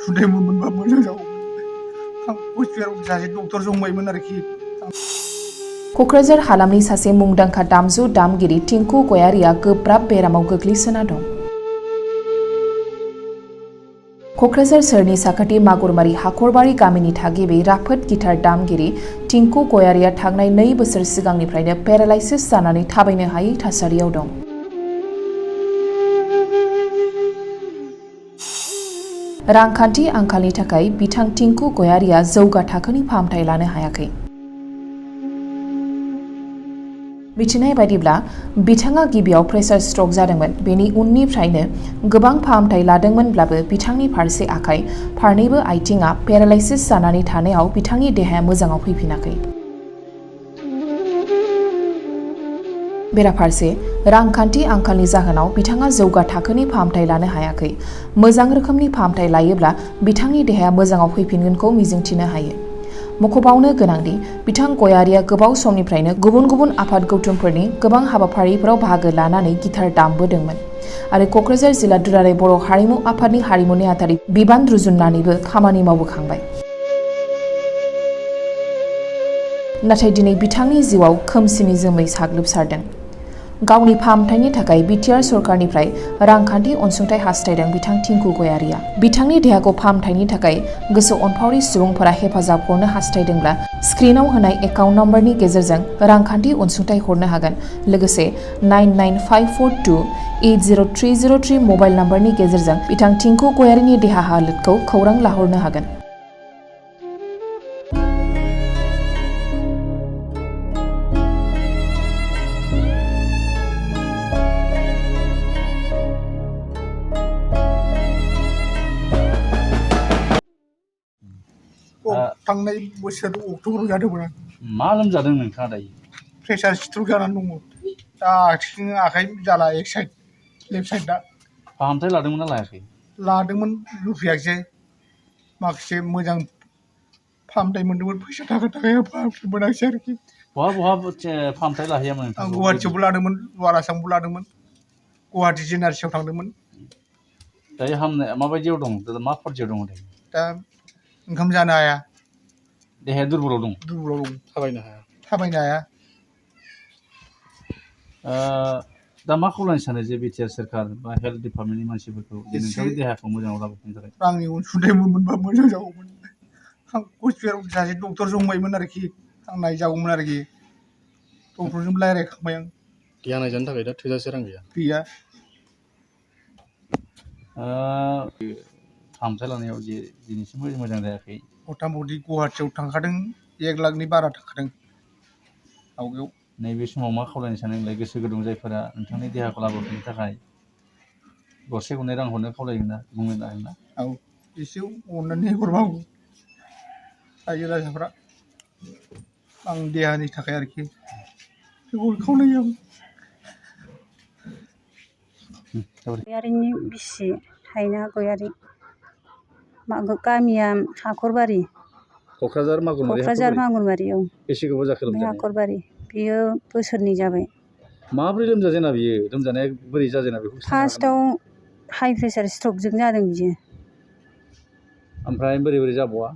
सुनायमोन मोनबा मोजां जागौमोन। आं हस्पिटालाव सासे डक्टर जंबायमोन आरोखि। क'क्राझार हालामनि सासे मुंदांखा दामजु दामगिरि टिंकु गयारिया गोब्राब बेरामाव गोग्लैसोना दं। क'क्राझार सोहोरनि साखाथि मागुरमारि हाखरबारि गामिनि थागिबि राफोद गिटार दामगिरि टिंकु गयारिया थांनाय 2 बोसोर सिगांनिफ्रायनो पेरालाइसिस जानानै थाबायनो हायै थासारियाव दं। रांखान्थि आंखालनि थाखाय बिथां टिंकु गयारिया जौगा थाखोनि फाहामथाय लानो हायाखै। मिथिनाय बायदिब्ला बिथाङा गिबियाव प्रेसार स्ट्रक जादोंमोन। बेनि उननिफ्रायनो गोबां फाहामथाय लादोंमोनब्लाबो बिथांनि फारसे आखाइ, फारनैबो आथिंआ पेरालाइसिस जानानै थानायाव बिथांनि देहाया मोजाङाव फैफिनाखै। बेराफारसे रांखान्थि आंखालनि जाहोनाव बिथाङा जौगा थाखोनि फाहामथाय लानो हायाखै। मोजां रोखोमनि फाहामथाय लायोब्ला बिथांनि देहाया मोजाङाव फैफिनगोनखौ मिजिंथिनो हायो। मख'बावनो गोनांदि बिथां गयारिया गोबाव समनिफ्रायनो गुबुन गुबुन आफाद गौथुमफोरनि गोबां हाबाफारिफोराव बाहागो लानानै गिटार दामबोदोंमोन आरो क'क्राझार जिल्ला दुलाराय बर' हारिमु आफादनि हारिमु नेहाथारि बिबान रुजुननानैबो खामानि मावबोखांबाय। नाथाय दिनै बिथांनि जिउआव खोमसिनि जोमै साग्लोबसारदों। गावनि फाहामथायनि थाखाय बिटिआर सरकारनिफ्राय रांखान्थि अनसुंथाइ हास्थायदों बिथां टिंकु गयारिया। बिथांनि देहाखौ फाहामथायनि थाखाय गोसो अनफावरि सुबुंफोरा हेफाजाब हरनो हास्थायदोंब्ला स्क्रिनाव होनाय एकाउन्ट नम्बरनि गेजेरजों रांखान्थि अनसुंथाइ हरनो हागोन। लोगोसे 9954280303 मबाइल नम्बरनि गेजेरजों बिथां टिंकु गयारिनि देहा हालोदखौ खौरां लाहरनो हागोन। थांनाय बोसोर अक्ट'बराव जादोंमोन आं। मा लोमजादों नोंथाङा दायो? प्रेसार स्ट्रक जानानै दङ। दा आथिं आखाइ जाला एक साइड, लेफ्ट साइडआ। फाहामथाय लादोंमोन ना लायाखै? लादोंमोन, लुफैयाखिसै। माखासे मोजां फाहामथाय मोन्दोंमोन, फैसा थाखाया फाहामथाय मोनाखिसै आरोखि। बहा फाहामथाय लाहैयामोन आं नोंथांखौ? गुवाहाटियावबो लादोंमोन, लवार आसामावबो लादोंमोन, गुवाहाटि जिएनआरसिआव थांदोंमोन। दायो हामनाया माबायदियाव दं? मा पर्यायाव दङ दायो? दा ओंखाम जानो हाया। देहाया दुरबलाव दं? दुरबलाव दं। थाबायनो हाया। दा मा खावलायनो सानो जे बिटिआर सोरखार बा हेल्थ डिपार्टमेन्टनि मानसिफोरखौ जे नोंथांनि देहाखौ मोजाङाव लाबोफिननो थाखाय? रांनि अनसुंथाइ मोनबा मोजां जागौमोन। आं हस्पिटालाव सासे डक्टर जंबायमोन आरोखि। आं नायजागौमोन आरोखि। डक्टरजों रायज्लायखांबाय आं। देहा नायजानो थाखाय दा थोजासे रां गैया। फाहामथाय लानायाव जे दिनैसिमबो मोजां जायाखै। मथा मथि गुवाहाटियाव थांखादों, 1 लाखनि बारा थांखादों आवगायाव। नैबे समाव मा खावलायनो सानो नोंलाय? गोसो गुदुं जायफोरा नोंथांनि देहाखौ लाबोफिननो थाखाय गरसे गरनै रां हरनो खावलायगोन ना बुंनो हागोन ना? औ, एसे अननानै हरबा रायजो राजाफ्रा आं देहानि थाखाय आरोखि बेखौ खावलायो आं। गयारिनि बिसि हायना गयारि, गामिया हाखरबारि। क'क्राझार मागुरमारि। औ। बेसे गोबाव जाखो लोमजानाया? हाखरबारि। बियो बोसोरनै जाबाय। माबोरै लोमजाजेना बियो? लोमजानाया बोरै जाजेना बेखौ? फार्स्टआव हाइ प्रेसार स्ट्रकजों जादों बियो। ओमफ्राय बोरै जाबावा?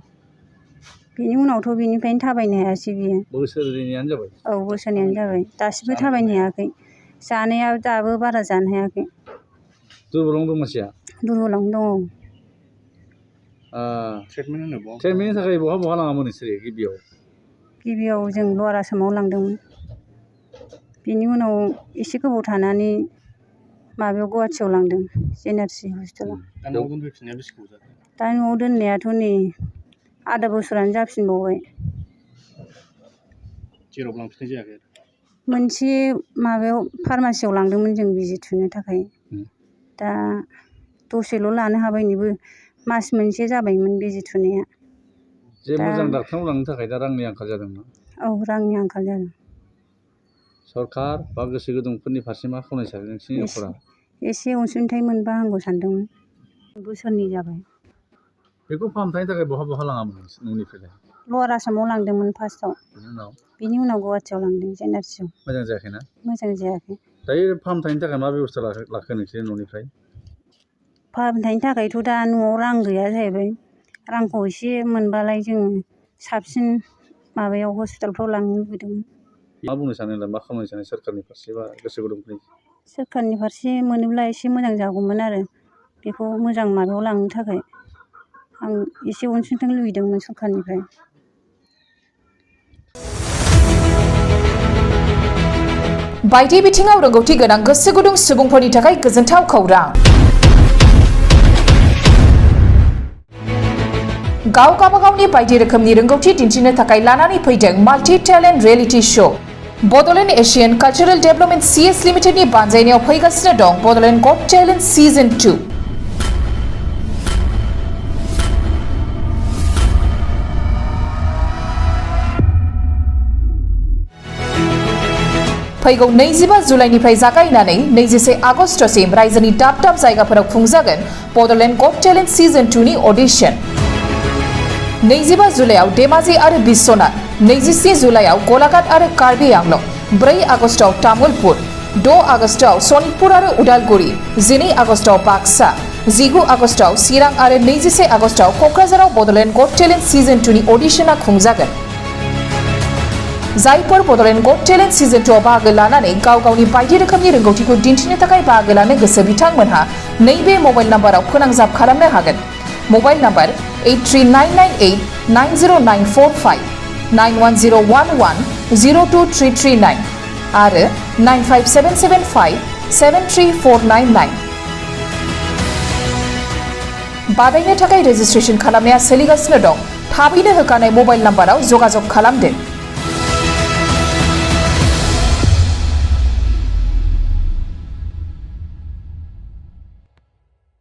बिनि उनावथ' बिनिफ्रायनो थाबायनो हायासै बियो। बोसोरनैयानो जाबाय? औ, बोसोरनैयानो जाबाय। दासिमबो थाबायनो हायाखै। जानाया दाबो बारा जानो हायाखै। दुरबलावनो दं मानसिया? दुरबलावनो दङ। ट्रिटमेन्टनि थाखाय बहा लाङामोन नोंसोरो गिबियाव? गिबियाव जों लवार आसामाव लांदोंमोन। बिनि उनाव एसे गोबाव थानानै माबायाव गुवाहाटियाव लांदों, जिएनआरसि हस्पिटालाव। दा न'आव दोनफैफिननाया बेसे गोबाव जाखो? दा न'आव दोननायाथ' नै आधा बोसोरानो जाफिनबावबाय। जेरावबो लांफिननाय जायाखै? मोनसे माबायाव फार्मासियाव लांदोंमोन जों बिजि थुनो थाखाय। दा दसेल' लानो हाबाय, बेबो मास मोनसे जाबायमोन बिजि थुनाया। जे मोजां डाक्टारनाव लांनो थाखाय दा रांनि आंखाल जादोंना? औ, रांनि आंखाल जादों। सरकार बा गोसो गुदुंफोरनि फारसे मा खावलायनो सानो नोंसिनि न'खरा? एसे अनसुंथाइ मोनबा हामगौ सानदोंमोन। बोसोरनै जाबाय। बेखौ फाहामथायनि थाखाय बहा लाङामोन न'निफ्रायलाय? लवार आसामाव लांदोंमोन फार्स्टआव। बिनि उनाव गुवाहाटियाव लांदों, जिएनआरसिआव। मोजां जायाखैना? मोजां जायाखै। दायो फाहामथायनि थाखाय मा बेब'स्था लाखो नोंसोर न'निफ्राय? फाहामथायनि थाखायथ' दा न'आव रां गैया जाहैबाय रांखौ एसे मोनबालाय जों साबसिन माबायाव हस्पिटालफ्राव लांनो लुबैदोंमोन। मा बुंनो सानो नोंलाय मा खालामनो सानो सोरखारनि फारसे बा गोसो गुदुंफोरनि? सोरखारनि फारसे मोनोब्ला एसे मोजां जागौमोन आरो बेखौ मोजां माबायाव लांनो थाखाय आं एसे अनसुंथाइ लुबैदोंमोन सरखारनिफ्राय। बायदि बिथिङाव रोंगौथि गोनां गोसो गुदुं सुबुंफोरनि थाखाय गोजोनथाव खौरां। गावगावनि बायदि रोखोमनि रोंगौथि दिन्थिनो थाखाय लानानै फैदों multi talent reality show. Bodoland Asian cultural development CS लिमिटेडनि बानजायनायाव फैगासिनो दं बड'लेण्ड गट टेलेन्ट सिजन 2। फैगौ 25 जुलाइनिफ्राय जागायनानै 21 आगस्तसिम रायजोनि दाब दाब जायगाफोराव खुंजागोन बड'लेण्ड गट टेलेन्ट सिजन 2 नि अडिशन। 25 जुलाइआव धेमाजि आरो बिश्वनाथ, 27 जुलाइआव गलाघाट आरो कार्बि आंलं, 4 आगस्टआव तामुलपुर, 6 आगस्टआव सनितपुर आरो उदालगुरि, 12 आगस्टआव बाक्सा, 19 आगस्टआव चिरां आरो 21 आगस्टआव क'क्राझाराव बड'लेण्ड गट टेलेन्ट सिजन 2 नि अडिशना खुंजागोन। जायफोर बड'लेण्ड गट टेलेन्ट सिजन 2 आव बाहागो लानानै गाव गावनि बायदि रोखोमनि रोंगौथिखौ दिन्थिनो थाखाय बाहागो लानो गोसो बिथांमोनहा नैबे मबाइल नाम्बाराव फोनांजाब खालामनो हागोन। मबाइल नाम्बार 8399890945, 9101102339 आरो 9577573499। बादायनो थाखाय रेजिस्ट्रेशन खालामनाया सोलिगासिनो दं। थाबैनो होखानाय मबाइल नाम्बाराव जगाजग खालामदो।